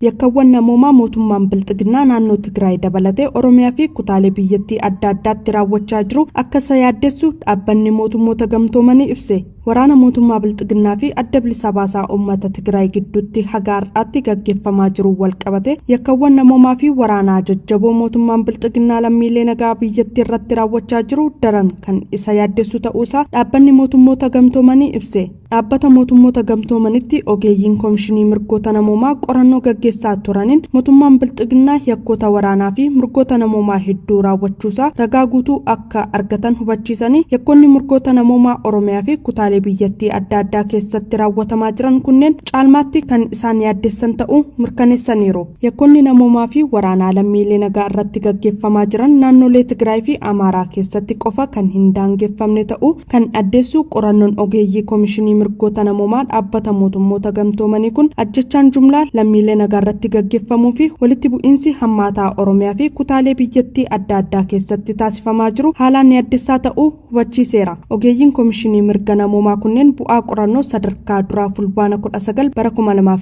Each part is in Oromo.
Yakkawwan namoomaa mootummaan Bilxiginnaa naannoo Tigraay dabalatee Oromiyaa fi kutaalee biyyattii adda addaatti raawwachaa jiru akka isa yaaddessu dhaabbanni mootummoota gamtoomanii ibse. Waraana mootummaa Bilxiginnaa fi adda bilisa baasaa uummata Tigraay gidduutti haga har'aatti gaggeeffamaa jiru walqabate yakkawwan namoomaa fi waraanaa jajjaboo mootummaan Bilxiginnaa lammiilee nagaa biyyattii irratti raawwachaa jiru daran kan isa yaaddessu ta'uusaa dhaabbanni mootummoota gamtoomanii ibse. Dhaabbata mootummoota gamtoomanitti ogeeyyiin koomishinii mirgoota namoomaa qorannoo gaggeessaa turaniin mootummaan Bilxiginnaa yakkoota waraanaa fi mirgoota namoomaa hedduu raawwachuusaa ragaa guutuu akka argatan hubachiisanii yakkoonni mirgoota namoomaa Oromiyaa fi kutaalee biyyattii adda addaa keessatti raawwatamaa jiran kunneen caalmaatti kan isaan yaaddessan ta'uu mirkaneessaniiru. Yakkoonni namoomaa fi waraanaa lammiilee nagaa irratti gaggeeffamaa jiran naannolee Tigraay fi Amaaraa keessatti qofa kan hin daangeffamne ta'uu kan addeessu qorannoon ogeeyyii koomishinii mirgoota namoomaa dhaabbata mootummoota gamtoomanii kun ajjechaan jumlaa lammiilee nagaa irratti gaggeeffamuu fi walitti bu'iinsi hammaataa Oromiyaa fi kutaalee biyyattii adda addaa keessatti taasifamaa jiru haalaan yaaddessaa ta'uu hubachiiseera. Ogeeyyiin koomishinii mirga namoomaa kunneen bu'aa qorannoo sadarkaa duraa fulbaana 19 bara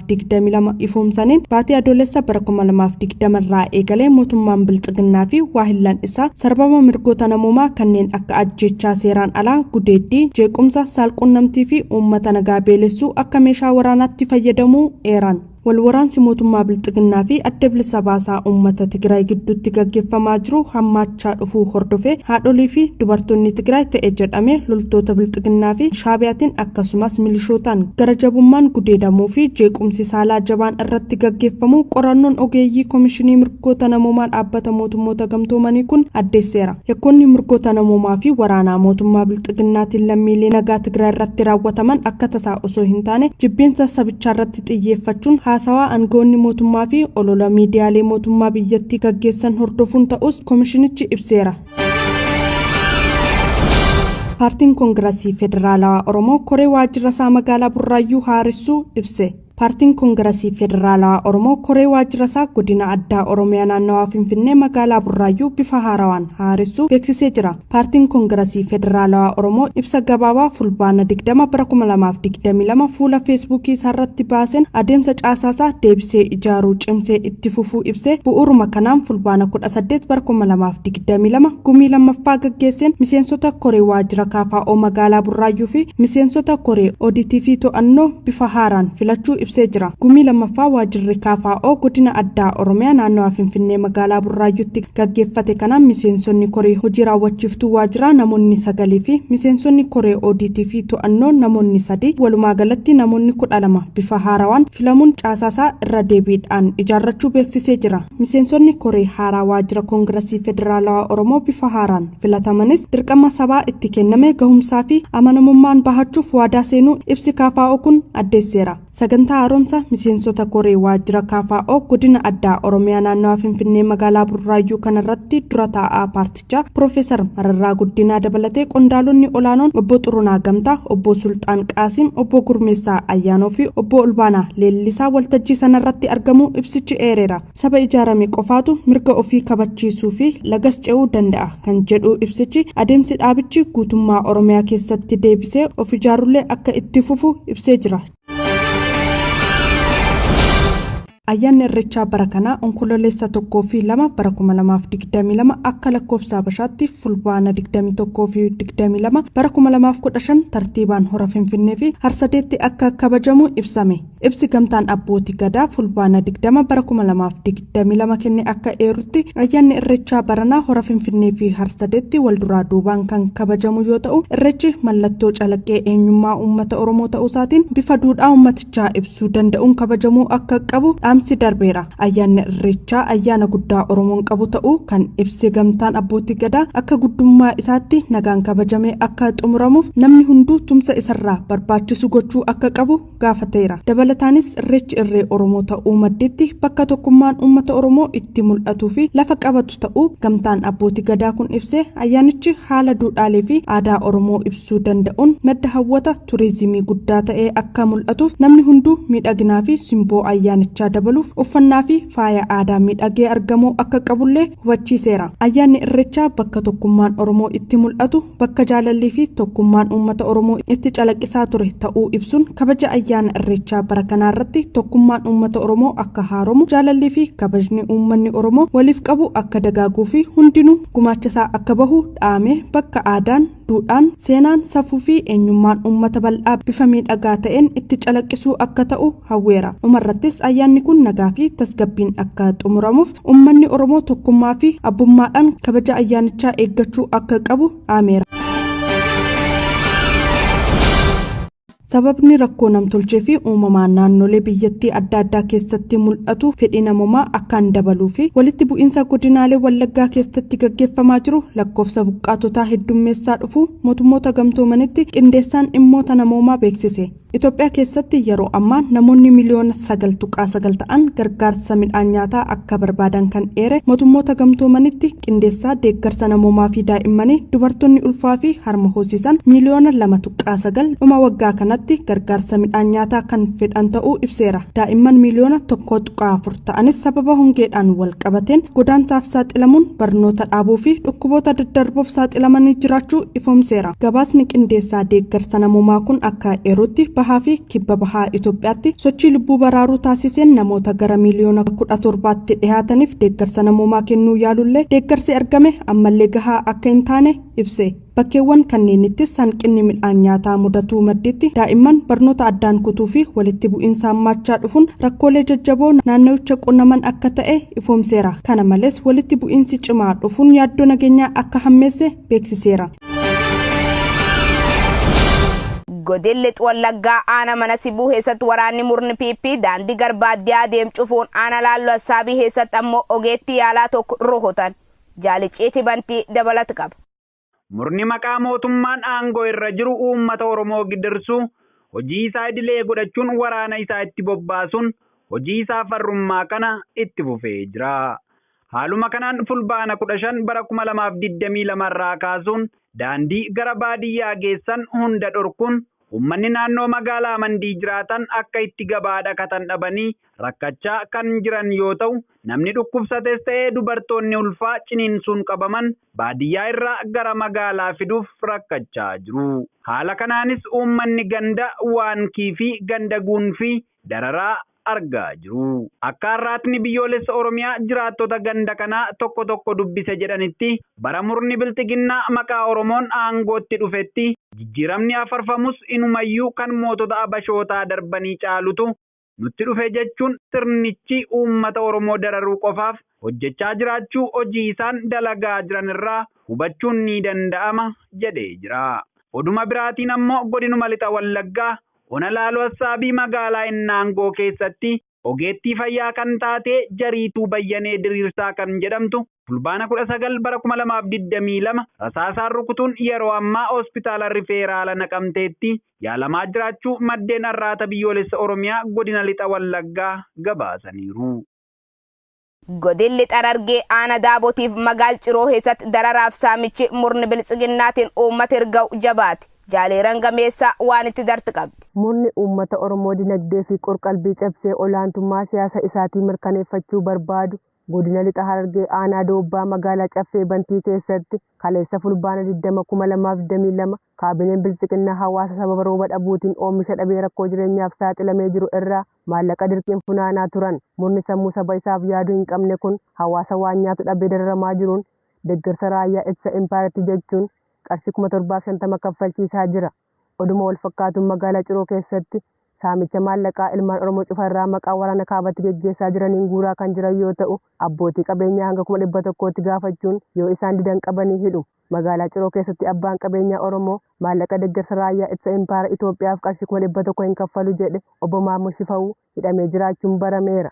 2022 ifoomsaniin baatii adoolessa bara 2020 irraa eegalee mootummaan Bilxiginnaa fi waahillan isaa sarbama mirgoota namoomaa kanneen akka ajjechaa seeraan alaa, gudeeddii, jeequmsa, saalqunnamtii fi uummata nagaa beelessuu akka meeshaa waraanaatti fayyadamuu eeran. Walwaraansi mootummaa Bilxiginnaa fi adda bilisa baasaa uummata Tigraay gidduutti gaggeeffamaa jiru hammaachaa dhufuu hordofee haadholii fi dubartoonni Tigraay ta'e jedhamee loltoota Bilxiginnaa fi Shaabiyaatiin akkasumas milishootaan gara jabummaan gudeedamuu fi jeequmsi saalaa jabaan irratti gaggeeffamu qorannoon ogeeyyii koomishinii mirgoota namoomaa dhaabbata mootummoota gamtoomanii kun addeesseera. Yakkoonni mirgoota namoomaa fi waraanaa mootummaa Bilxiginnaatiin lammiilee nagaa Tigraay irratti raawwataman akka tasaa osoo hin taane jibbiinsa sabichaa irratti xiyyeeffachuun haasawaa aangawoonni mootummaa fi olola miidiyaalee mootummaa biyyattii gaggeessan hordofuun ta'us koomishinichi ibseera. Paartiin Koongirasii Federaalawaa Oromoo koree waajjira isaa magaalaa Burraayyuu haaressuu ibse. Paartiin Koongirasii Federaalawaa Oromoo koree waajjira isaa godina addaa Oromiyaa naannawaa Finfinnee magaalaa Burraayyuu bifa haarawaan haaressuu beeksisee jira. Paartiin Koongirasii Federaalawaa Oromoo ibsa gabaabaa fulbaana 20 bara 2022 fuula Feesbuukii isaarratti baaseen adeemsa caasaasaa deebisee ijaaruu cimsee itti fufuu ibsee bu'uuruma kanaan fulbaana 18 bara 2022 gumii lammaffaa gaggeesseen miseensota koree waajjira KFO magaalaa Burraayyuu fi miseensota koree odiitii fi to'annoo bifa haaraan filachuu ibsee jira. Gumii lammaffaa waajjirri KFO godina addaa Oromiyaa naannawaa Finfinnee magaalaa Burraayyuutti gaggeeffate kanaan miseensonni koree hojii raawwachiiftuu waajjiraa namoonni 9 fi miseensonni koree odiitii fi to'annoo namoonni 3 walumaa galatti namoonni 12 bifa haarawaan filamuun caasaasaa irra deebiidhaan ijaarrachuu beeksisee jira. Miseensonni koree haaraa waajjira Koongirasii Federaalawaa Oromoo bifa haaraan filatamanis dirqama sabaa itti kenname gahumsaa fi amanamummaan bahachuuf waadaa seenuu ibsi KFO kun addeesseera. Sagantaa haaromsa miseensota koree waajjira KFO godina addaa Oromiyaa naannawaa Finfinnee magaalaa Burraayyuu kanarratti dura taa'aa paartichaa Piroofeesar Mararaa Guddinaa dabalatee qondaalonni olaanoon obbo Xurunaa Gamtaa, obbo Sulxaan Qaasim, obbo Gurmeessaa Ayyaanoo fi obbo Olbaanaa Leellisaa waltajjii sanarratti argamuu ibsichi eereera. Saba ijaarame qofaatu mirga ofii kabachiisuu fi lagas ce'uu danda'a kan jedhu ibsichi adeemsi dhaabichi guutummaa Oromiyaa keessatti deebisee of ijaarullee akka itti fufu ibsee jira. Ayyaanni Irreechaa bara kanaa onkololeessa 1 fi 2 bara 2022 akka lakkoofsa Habashaatti fulbaana 21 fi 22 bara 2015 tartiibaan hora Finfinnee fi Harsadeetti akka kabajamu ibsame. Ibsi gamtaan abbootii gadaa fulbaana 20 bara 2022 kenne akka eerutti ayyaanni Irreechaa baranaa hora Finfinnee fi Harsadeetti walduraa duubaan kan kabajamu yoo ta'u Irreechi mallattoo calaqqee eenyummaa uummata Oromoo ta'uusaatiin bifa duudhaa uummatichaa ibsuu danda'uun kabajamuu akka qabu dhaamsi darbeera. Ayyaanni Irreechaa ayyaana guddaa Oromoon qabu ta'uu kan ibse gamtaan abbootii gadaa akka guddummaa isaatti nagaan kabajamee akka xumuramuuf namni hunduu tumsa isarraa barbaachisu gochuu akka qabu gaafateera. Dabalataanis Irreechi irree Oromoo ta'uu maddiitti bakka tokkummaan uummata Oromoo itti mul'atuu fi lafa qabatu ta'uu gamtaan abbootii gadaa kun ibse ayyaanichi haala duudhaalee fi aadaa Oromoo ibsuu danda'uun madda hawwata turizimii guddaa ta'ee akka mul'atuuf namni hunduu miidhaginaa fi simboo ayyaanichaa dabaluuf dabaluuf uffannaa fi faaya aadaa miidhagee argamuu akka qabullee hubachiiseera. Ayyaanni Irreechaa bakka tokkummaan Oromoo itti mul'atu, bakka jaalallii fi tokkummaan uummata Oromoo itti calaqqisaa ture ta'uu ibsuun kabaja ayyaana Irreechaa bara kanaa irratti tokkummaan uummata Oromoo akka haaromu, jaalallii fi kabajni uummanni Oromoo waliif qabu akka dagaaguu fi hundinuu gumaachasaa akka bahu dhaame. Bakka aadaan, duudhaan, seenaan, safuu fi eenyummaan uummata bal'aa bifa miidhagaa ta'een itti calaqqisuu akka ta'u hawweera. Dhumarrattis ayyaanni kun nagaa fi tasgabbiin akka xumuramuuf uummanni Oromoo tokkummaa fi abbummaadhaan kabaja ayyaanichaa eeggachuu akka qabu dhaameera. Sababni rakkoo namtolchee fi uumamaan naannolee biyyattii adda addaa keessatti mul'atu fedhii namoomaa akkaan dabaluu fi walitti bu'iinsa godinaalee Wallaggaa keessatti gaggeeffamaa jiru lakkoofsa buqqaatotaa heddummeessaa dhufuu mootummoota gamtoomanitti qindeessaan dhimmoota namoomaa beeksise. Itoophiyaa keessatti yeroo ammaa namoonni miliyoona 9.9 ta'an gargaarsa midhaan nyaataa akka barbaadan kan eere mootummoota gamtoomanitti qindeessaa deeggarsa namoomaa fi daa'immanii dubartoonni ulfaa fi harma hoosisan miliyoona 2.9 dhuma waggaa kanatti gargaarsa midhaan nyaataa kan fedhan ta'uu ibseera. Daa'imman miliyoona 1.4 ta'anis sababa hongeedhaan wal qabateen godaansaaf saaxilamuun barnoota dhaabuu fi dhukkuboota daddarboof saaxilamanii jiraachuu ifoomseera. Gabaasni qindeessaa deeggarsa namoomaa kun akka eerutti bahaa fi kibba bahaa Itoophiyaatti sochii lubbuu baraaruu taasiseen namoota gara miliyoona 17tti dhihaataniif deeggarsa namoomaa kennuu yaalullee deeggarsi argame ammallee gahaa akka hin taane ibse. Bakkeewwan kanneenittis hanqinni midhaan nyaataa mudatuu madditti daa'imman barnoota addaan kutuu fi walitti bu'iinsa hammaachaa dhufuun rakkoolee jajjaboo naannawicha qunnaman akka ta'e ifoomseera. Kana malees walitti bu'iinsi cimaa dhufuun yaaddoo nageenyaa akka hammeesse beeksiseera. Godin Lixa Wallaggaa aana mana Sibuu keessatti waraanni murni PP daandii gara baadiyyaa deemu cufuun aana Laalloo Assaabii keessatti ammoo ogeettii yaalaa tokko rukutan. Jaaliciiti bantii dabalata qaba. Murni maqaa mootummaan aangoo irra jiru uummata Oromoo gidirsuu hojii isaa idilee godhachuun waraana isaa itti bobbaasuun hojii isaa farrummaa kana itti fufee jira. Haaluma kanaan Fulbaana 15 bara 2022 irraa kaasuun daandii gara baadiyyaa geessan hunda dhorkuun uummanni naannoo magaalaa Mandii jiraatan akka itti gabaa dhaqatan dhabanii rakkachaa kan jiran yoo ta'u, namni dhukkubsates ta'ee dubartoonni ulfaa ciniinsuun qabaman baadiyyaa irraa gara magaalaa fiduuf rakkachaa jiru. Haala kanaanis uummanni ganda Waankii fi ganda Guunfii dararaa argaa jiru. Akka har'aatni biyyoolessa Oromiyaa jiraattota ganda kanaa tokko tokko dubbise jedhanitti bara murni bilxiginnaa maqaa Oromoon aangootti dhufetti jijjiiramni afarfamus inumayyuu kan mootota Abashootaa darbanii caalutu nutti dhufe jechuun sirnichi uummata Oromoo dararuu qofaaf hojjechaa jiraachuu hojii isaan dalagaa jiran irraa hubachuun ni danda'ama jedhee jira. Oduma biraatiin ammoo godinuma Lixa Wallaggaa Ona Laaloo Assaabii magaalaa Innaangoo keessatti ogeettii fayyaa kan taate Jariituu Bayyanee Diriirsaa kan jedhamtu Fulbaana 19 bara 2022 rasaasaan rukutuun yeroo ammaa hospitaala Rifeeraala Naqamteetti yaalamaa jiraachuu maddeen Arraata Biyyoolessa Oromiyaa godina Lixa Wallaggaa gabaasaniiru. Godin Lixa Harargee aana Daabotiif magaal Ciroo keessatti dararaaf saamichi murni biltsiginnaatiin uummata erga'u jabaate. Jaaleeran gameessaa waan itti darti qabdi. Murni uummata Oromoo dinagdee fi qorqalbii cabsee olaantummaa siyaasa isaatii mirkaneeffachuu barbaadu godina Lixa Harargee aanaa Doobbaa magaalaa Caffee Bantii keessatti kaleessa Fulbaana 20, 2022 kaabineen Biltsiginnaa hawaasa sababa rooba dhabuutiin oomisha dhabee rakkoo jireenyaaf saaxilamee jiru irraa maallaqa dirqiin funaanaa turan. Murni sammuu saba isaaf yaadu hin qabne kun hawaasa waan nyaatu dhabee dararamaa jiruun deeggarsa raayyaa ittisa impaayerattii jechuun qarshii 7,050 kaffalchiisaa jira. Oduma wal fakkaatuun magaalaa Ciroo keessatti saamicha maallaqaa ilmaan Oromoo cufa irraa maqaa waraana kaabatti geggeessaa jiraniin guuraa kan jiran yoo ta'u, abbootii qabeenyaa hanga 100,000tti gaafachuun yoo isaan didan qabanii hidhu. Magaalaa Ciroo keessatti abbaan qabeenyaa Oromoo maallaqa deeggarsa raayyaa ittisa impaayera Itoophiyaaf qarshii 100,000 hin kaffalu jedhe obbo Maammoo Shifawuu hidhamee jiraachuun barameera.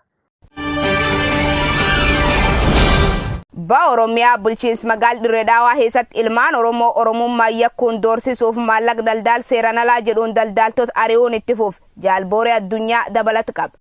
Ba Oromiyaa bulchiinsa magaal Dirree Dhaawaa keessatti ilmaan Oromoo Oromummaa yakkuun doorsisuuf maallaqa daldaal seeraan alaa jedhuun daldaaltota ari'uun itti fufe. Jaalbooree Addunyaa dabalata qaba.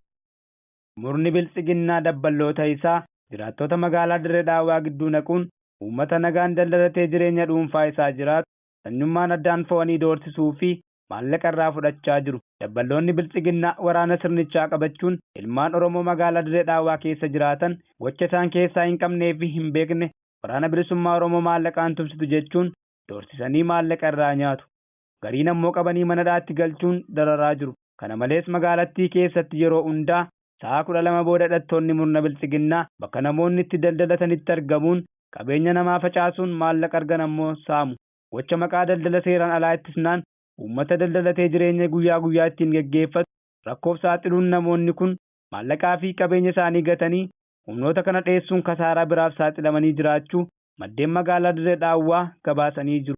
Murni biltsiginnaa dabballoota isaa jiraattota magaalaa Dirree Dhaawaa gidduu naquun uummata nagaan daldalatee jireenya dhuunfaa isaa jiraatu sanyummaan addaan fo'anii doorsisuu fi maallaqa irraa fudhachaa jiru. Dabballoonni Bilxiginnaa waraana sirnichaa qabachuun ilmaan Oromoo magaalaa Dirree Dhaawaa keessa jiraatan gocha isaan keessaa hin qabnee fi hin beekne waraana bilisummaa Oromoo maallaqaan tumsitu jechuun doorsisanii maallaqa irraa nyaatu. Gariin ammoo qabanii mana hidhaatti galchuun dararaa jiru. Kana malees magaalattii keessatti yeroo hundaa sa'a 12 booda hidhattoonni murna Bilxiginnaa bakka namoonni itti daldalatanitti argamuun qabeenya namaa facaasuun maallaqa argan ammoo saamu. Gocha maqaa daldala seeraan alaa ittisnaan uummata daldalatee jireenya guyyaa guyyaa ittiin geggeeffatu rakkoof saaxiluun namoonni kun maallaqaa fi qabeenya isaanii gatanii humnoota kana dheessuun kasaaraa biraaf saaxilamanii jiraachuu maddeen magaalaa Dirree Dhaawwaa gabaasanii jiru.